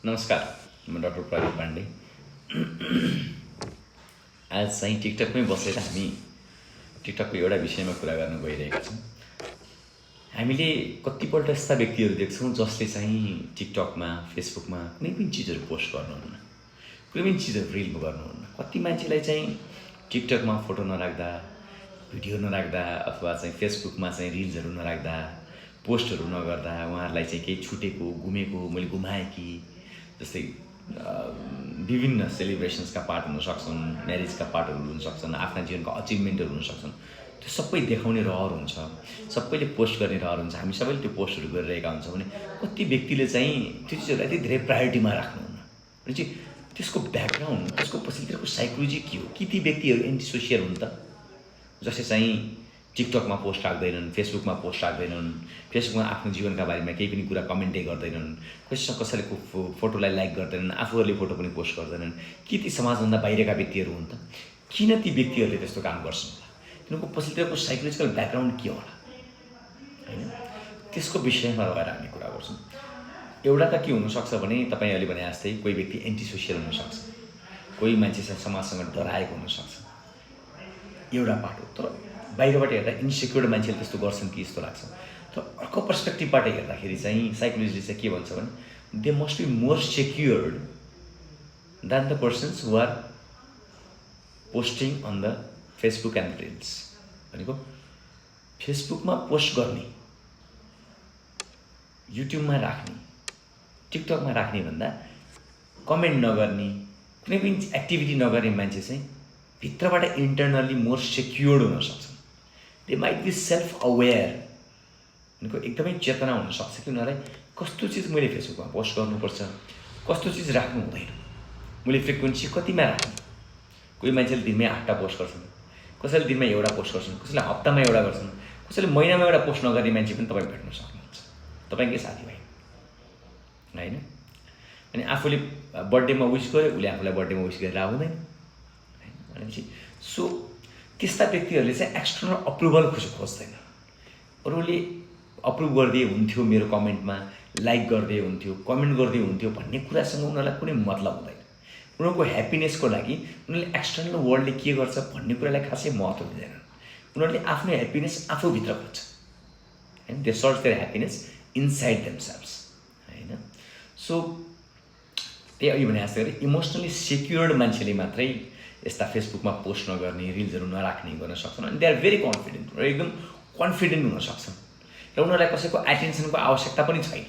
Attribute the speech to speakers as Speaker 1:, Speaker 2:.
Speaker 1: नमस्कार, म डाक्टर प्रदीप पाण्डे। आज चाहिँ टिकटकमै बसेर हामी टिकटकको एउटा विषयमा कुरा गर्न गइरहेका छौँ। हामीले कतिपल्ट यस्ता व्यक्तिहरू देख्छौँ जसले चाहिँ टिकटकमा, फेसबुकमा कुनै पनि चिजहरू पोस्ट गर्नुहुन्न, कुनै पनि चिजहरू रिल गर्नुहुन्न। कति मान्छेलाई चाहिँ टिकटकमा फोटो नराख्दा, भिडियो नराख्दा अथवा चाहिँ फेसबुकमा चाहिँ रिल्सहरू नराख्दा, पोस्टहरू नगर्दा उहाँहरूलाई चाहिँ केही छुटेको, गुमेको, मैले गुमाएँ कि जस्तै विभिन्न सेलिब्रेसन्सका पार्ट हुन सक्छन्, म्यारेजका पार्टहरू हुन सक्छन्, आफ्ना जीवनका अचिभमेन्टहरू हुन सक्छन्। त्यो सबै देखाउने रहर हुन्छ, सबैले पोस्ट गर्ने रहर हुन्छ। हामी सबैले त्यो पोस्टहरू गरिरहेका हुन्छौँ भने कति व्यक्तिले चाहिँ त्यो चिजहरूलाई त्यति धेरै प्रायोरिटीमा राख्नुहुन्न। भनेपछि त्यसको ब्याकग्राउन्ड, त्यसको पछिल्लोतिरको साइकोलोजी के हो? कि ती व्यक्तिहरू एन्टी सोसियल हुन् त? जसले चाहिँ टिकटकमा पोस्ट राख्दैनन्, फेसबुकमा पोस्ट राख्दैनन्, फेसबुकमा आफ्नो जीवनका बारेमा केही पनि कुरा कमेन्टै गर्दैनन्, कसैको फोटोलाई लाइक गर्दैनन्, आफूहरूले फोटो पनि पोस्ट गर्दैनन्। कि ती समाजभन्दा बाहिरका व्यक्तिहरू हुन् त? किन ती व्यक्तिहरूले त्यस्तो काम गर्छन् होला? तिनीहरूको पछिल्लोतिरको साइकोलोजिकल ब्याकग्राउन्ड के होला हैन? त्यसको विषयमा रहेर हामी कुरा गर्छौँ। एउटा त के हुनसक्छ भने तपाईँ अहिले भने जस्तै कोही व्यक्ति एन्टी सोसियल हुनसक्छ, कोही मान्छे समाजसँग डराएको हुनसक्छ, एउटा पाटो। तर बाहिरबाट हेर्दा इन्सेक्योर्ड मान्छेले त्यस्तो गर्छन् कि जस्तो लाग्छ। तर अर्को पर्सपेक्टिभबाट हेर्दाखेरि चाहिँ साइकोलोजीले चाहिँ के भन्छ भने they must be more secured than the persons who are posting on the Facebook and reels. भनेको फेसबुकमा पोस्ट गर्ने, युट्युबमा राख्ने, टिकटकमा राख्ने भन्दा कमेन्ट नगर्ने, कुनै पनि एक्टिभिटी नगर्ने मान्छे चाहिँ भित्रबाट इन्टरनल्ली मोर सेक्योर्ड हुन सक्छ। They might be self aware, भनेको एकदमै चेतना हुनसक्छ कि उनीहरूलाई कस्तो चिज मैले फेसबुकमा पोस्ट गर्नुपर्छ, कस्तो चिज राख्नु हुँदैन, मैले फ्रिक्वेन्सी कतिमा राख्ने। कोही मान्छेले दिनमै 8टा पोस्ट गर्छन्, कसैले दिनमा एउटा पोस्ट गर्छन्, कसैले हप्तामा एउटा गर्छन्, कसैले महिनामा एउटा पोस्ट नगर्ने मान्छे पनि तपाईँ भेट्न सक्नुहुन्छ, तपाईँकै साथीभाइ होइन। अनि आफूले बर्थडेमा विस गर्यो, उसले आफूलाई बर्थडेमा विस गरेर आउँदैन भनेपछि सो त्यस्ता व्यक्तिहरूले चाहिँ एक्सटर्नल अप्रुभल खोज्दैन। अरूले अप्रुभ गरिदिए हुन्थ्यो, मेरो कमेन्टमा लाइक गरिदिए हुन्थ्यो, कमेन्ट गरिदिए हुन्थ्यो भन्ने कुरासँग उनीहरूलाई कुनै मतलब हुँदैन। उनीहरूको ह्याप्पिनेसको लागि उनीहरूले एक्सटर्नल वर्ल्डले के गर्छ भन्ने कुरालाई खासै महत्त्व दिँदैनन्। उनीहरूले आफ्नो ह्याप्पिनेस आफूभित्र खोज्छ होइन। They search their happiness inside themselves होइन। सो त्यही अघि भने जस्तै गरी इमोसनली सेक्योर्ड मान्छेले मात्रै यस्ता फेसबुकमा पोस्ट नगर्ने, रिल्सहरू नराख्ने गर्न सक्छन्। अनि दे आर भेरी कन्फिडेन्ट, र एकदम कन्फिडेन्ट हुन सक्छन् र उनीहरूलाई कसैको एटेन्सनको आवश्यकता पनि छैन।